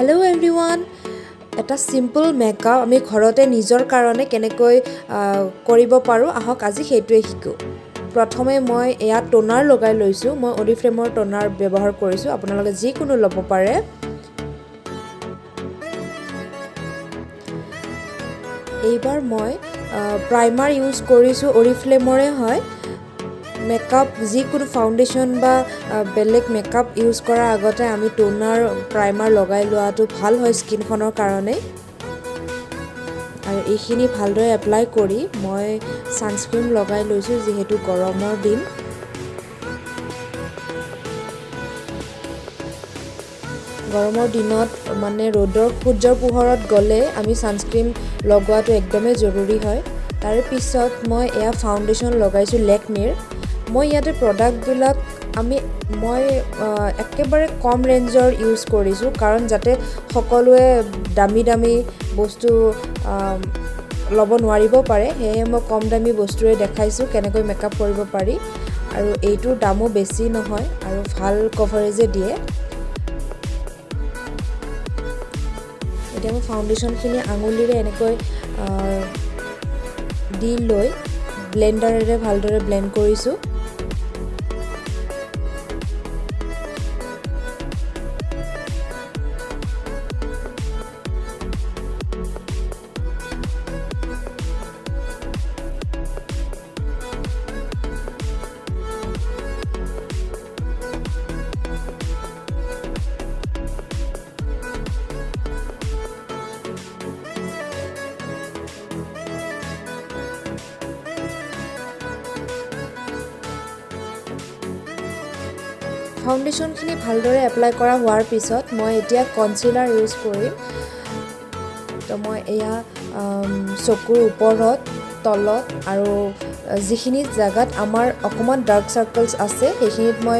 Hello' everyone, এটা simple makeup আমি ঘৰতে নিজৰ কাৰণে কেনেকৈ কৰিব পাৰোঁ, আহক আজি সেইটোৱে শিকোঁ। প্ৰথমে মই এয়া টোনাৰ লগাই লৈছোঁ। মই অৰিফ্লেমৰ টোনাৰ ব্যৱহাৰ কৰিছোঁ, আপোনালোকে যিকোনো ল'ব পাৰে। এইবাৰ মই প্ৰাইমাৰ ইউজ কৰিছোঁ, অৰিফ্লেমৰে হয়। মেকআপ যিকোনো ফাউণ্ডেশ্যন বা বেলেগ মেকআপ ইউজ কৰাৰ আগতে আমি টোনাৰ প্ৰাইমাৰ লগাই লোৱাটো ভাল হয় স্কিনখনৰ কাৰণে। আৰু এইখিনি ভালদৰে এপ্লাই কৰি মই ছানস্ক্ৰীম লগাই লৈছোঁ, যিহেতু গৰমৰ দিন। গৰমৰ দিনত মানে ৰ'দৰ সূৰ্যৰ পোহৰত গ'লে আমি ছানস্ক্ৰীম লগোৱাটো একদমেই জৰুৰী হয়। তাৰে পিছত মই এয়া ফাউণ্ডেশ্যন লগাইছোঁ লেকমিৰ। মই ইয়াতে প্ৰডাক্টবিলাক মই একেবাৰে কম ৰেঞ্জৰ ইউজ কৰিছোঁ, কাৰণ যাতে সকলোৱে দামী দামী বস্তু ল'ব নোৱাৰিব পাৰে, সেয়েহে মই কম দামী বস্তুৰে দেখাইছোঁ কেনেকৈ মেকআপ কৰিব পাৰি। আৰু এইটোৰ দামো বেছি নহয় আৰু ভাল কভাৰেজে দিয়ে। এতিয়া মই ফাউণ্ডেশ্যনখিনি আঙুলিৰে এনেকৈ দি লৈ ব্লেণ্ডাৰেৰে ভালদৰে ব্লেণ্ড কৰিছোঁ। ফাউণ্ডেশ্যনখিনি ভালদৰে এপ্লাই কৰা হোৱাৰ পিছত মই এতিয়া কনচিলাৰ ইউজ কৰিম। তো মই এয়া চকুৰ ওপৰত, তলত আৰু যিখিনি জেগাত আমাৰ অকণমান ডাৰ্ক চাৰ্কলছ আছে সেইখিনিত মই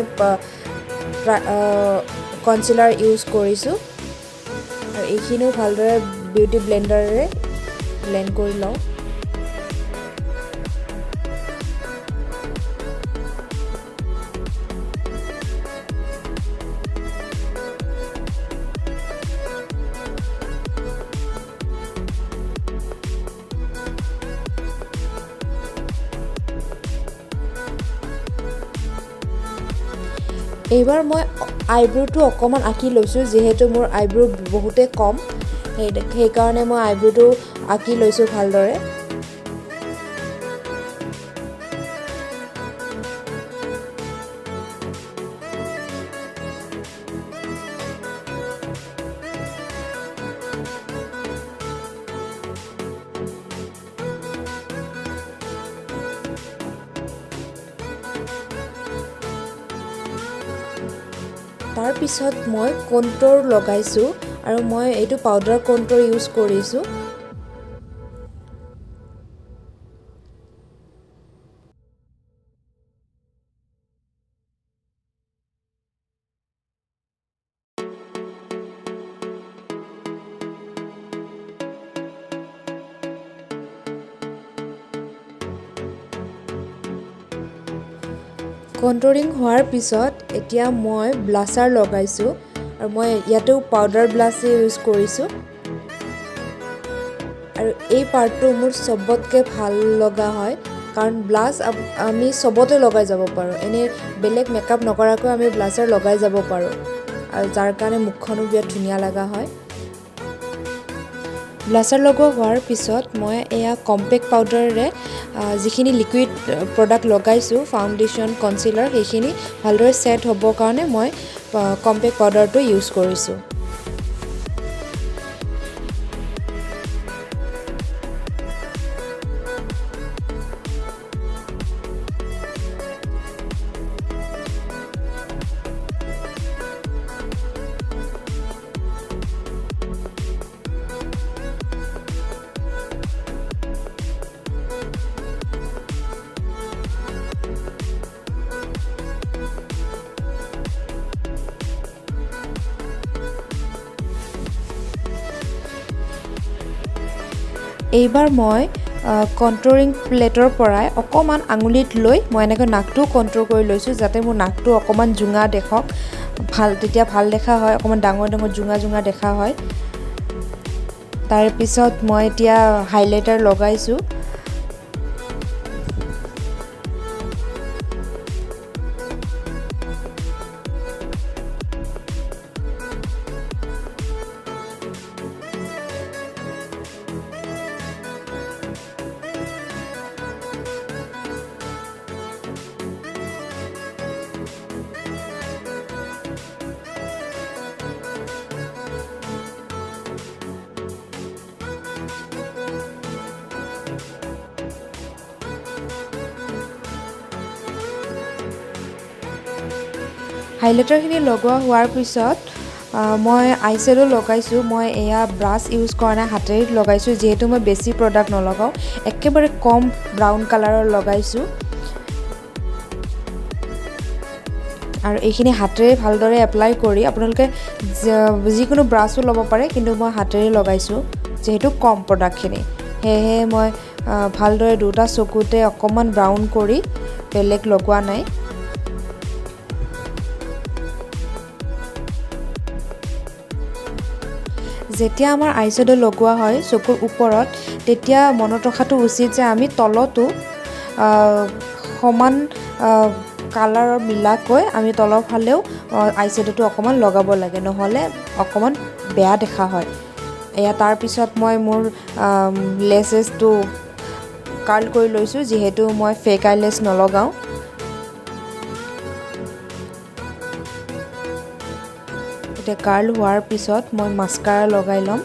কনচিলাৰ ইউজ কৰিছোঁ। আৰু এইখিনিও ভালদৰে বিউটি ব্লেণ্ডাৰেৰে ব্লেণ্ড কৰি লওঁ। এইবাৰ মই আইব্ৰ'টো অকণমান আঁকি লৈছোঁ, যিহেতু মোৰ আইব্ৰ' বহুতেই কম, সেইকাৰণে মই আইব্ৰ'টো আঁকি লৈছোঁ ভালদৰে। তাৰপিছত মই কণ্ট'ৰ লগাইছোঁ আৰু মই এইটো পাউডাৰ কণ্ট'ৰ ইউজ কৰিছোঁ। কণ্ট'ৰিং হোৱাৰ পিছত এতিয়া মই ব্লাছাৰ লগাইছোঁ আৰু মই ইয়াতেও পাউডাৰ ব্লাছে ইউজ কৰিছোঁ। আৰু এই পাৰ্টটো মোৰ চবতকৈ ভাল লগা হয়, কাৰণ ব্লাছ আমি চবতে লগাই যাব পাৰোঁ, এনেই বেলেগ মেকআপ নকৰাকৈ আমি ব্লাছাৰ লগাই যাব পাৰোঁ, আৰু যাৰ কাৰণে মুখখনো বিৰাট ধুনীয়া লগা হয়। ব্লাছাৰ লগোৱা হোৱাৰ পিছত মই এয়া কম্পেক্ট পাউডাৰেৰে যিখিনি লিকুইড প্ৰডাক্ট লগাইছোঁ, ফাউণ্ডেশ্যন, কনচিলাৰ, সেইখিনি ভালদৰে ছেট হ'বৰ কাৰণে মই কম্পেক্ট পাউডাৰটো ইউজ কৰিছোঁ। এইবাৰ মই কণ্ট্ৰৰিং প্লেটৰ পৰাই অকণমান আঙুলিত লৈ মই এনেকৈ নাকটোও কণ্ট্ৰল কৰি লৈছোঁ, যাতে মোৰ নাকটো অকণমান জোঙা দেখক। ভাল, তেতিয়া ভাল দেখা হয়, অকণমান ডাঙৰ ডাঙৰ জোঙা জোঙা দেখা হয়। তাৰপিছত মই এতিয়া হাইলাইটাৰ লগাইছোঁ। হাইলাইটাৰখিনি লগোৱা হোৱাৰ পিছত মই আই শ্বেডো লগাইছোঁ। মই এয়া ব্ৰাছ ইউজ কৰা নাই, হাতেৰে লগাইছোঁ, যিহেতু মই বেছি প্ৰডাক্ট নলগাওঁ, একেবাৰে কম ব্ৰাউন কালাৰৰ লগাইছোঁ। আৰু এইখিনি হাতেৰে ভালদৰে এপ্লাই কৰি আপোনালোকে যিকোনো ব্ৰাছো ল'ব পাৰে, কিন্তু মই হাতেৰে লগাইছোঁ যিহেতু কম প্ৰডাক্টখিনি, সেয়েহে মই ভালদৰে দুটা চকুতে অকণমান ব্ৰাউন কৰি বেলেগ লগোৱা নাই। যেতিয়া আমাৰ আই শ্বেড' লগোৱা হয় চকুৰ ওপৰত, তেতিয়া মনত ৰখাটো উচিত যে আমি তলতো সমান কালাৰৰ মিলাকৈ আমি তলৰ ফালেও আই শ্বেড'টো অকণমান লগাব লাগে, নহ'লে অকণমান বেয়া দেখা হয়। এয়া তাৰপিছত মই মোৰ লেছেছটো কাৰ্ল কৰি লৈছোঁ, যিহেতু মই ফেক আই লেছ নলগাওঁ। এতিয়া কাৰ্ল হোৱাৰ পিছত মই মাস্কাৰা লগাই ল'ম।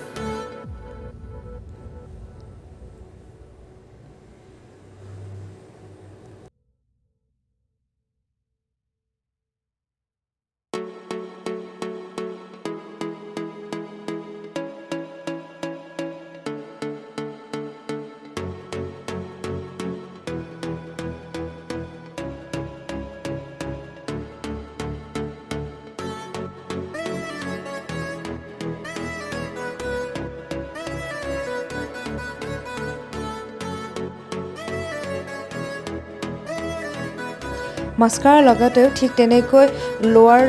মাস্কাৰা লগাওঁতেও ঠিক তেনেকৈ লোৱাৰ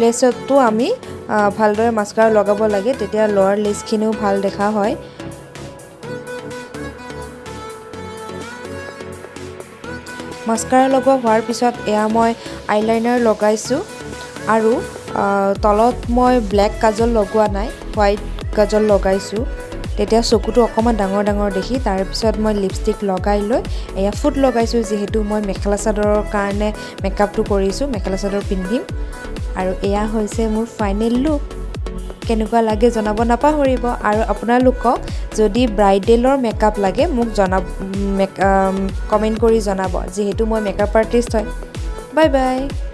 লেছতো আমি ভালদৰে মাস্কাৰা লগাব লাগে, তেতিয়া লোৱাৰ লেছখিনিও ভাল দেখা হয়। মাস্কাৰা লগোৱা হোৱাৰ পিছত এয়া মই আইলাইনাৰ লগাইছোঁ আৰু তলত মই ব্লেক কাজল লগোৱা নাই, হোৱাইট কাজল লগাইছোঁ, তেতিয়া চকুটো অকণমান ডাঙৰ ডাঙৰ দেখি। তাৰপিছত মই লিপষ্টিক লগাই লৈ এয়া ফুট লগাইছোঁ, যিহেতু মই মেখেলা চাদৰৰ কাৰণে মেকআপটো কৰিছোঁ, মেখেলা চাদৰ পিন্ধিম। আৰু এয়া হৈছে মোৰ ফাইনেল লুক। কেনেকুৱা লাগে জনাব নাপাহৰিব। আৰু আপোনালোকক যদি ব্ৰাইডেলৰ মেকআপ লাগে মোক কমেণ্ট কৰি জনাব, যিহেতু মই মেকআপ আৰ্টিষ্ট হয়। Bye bye.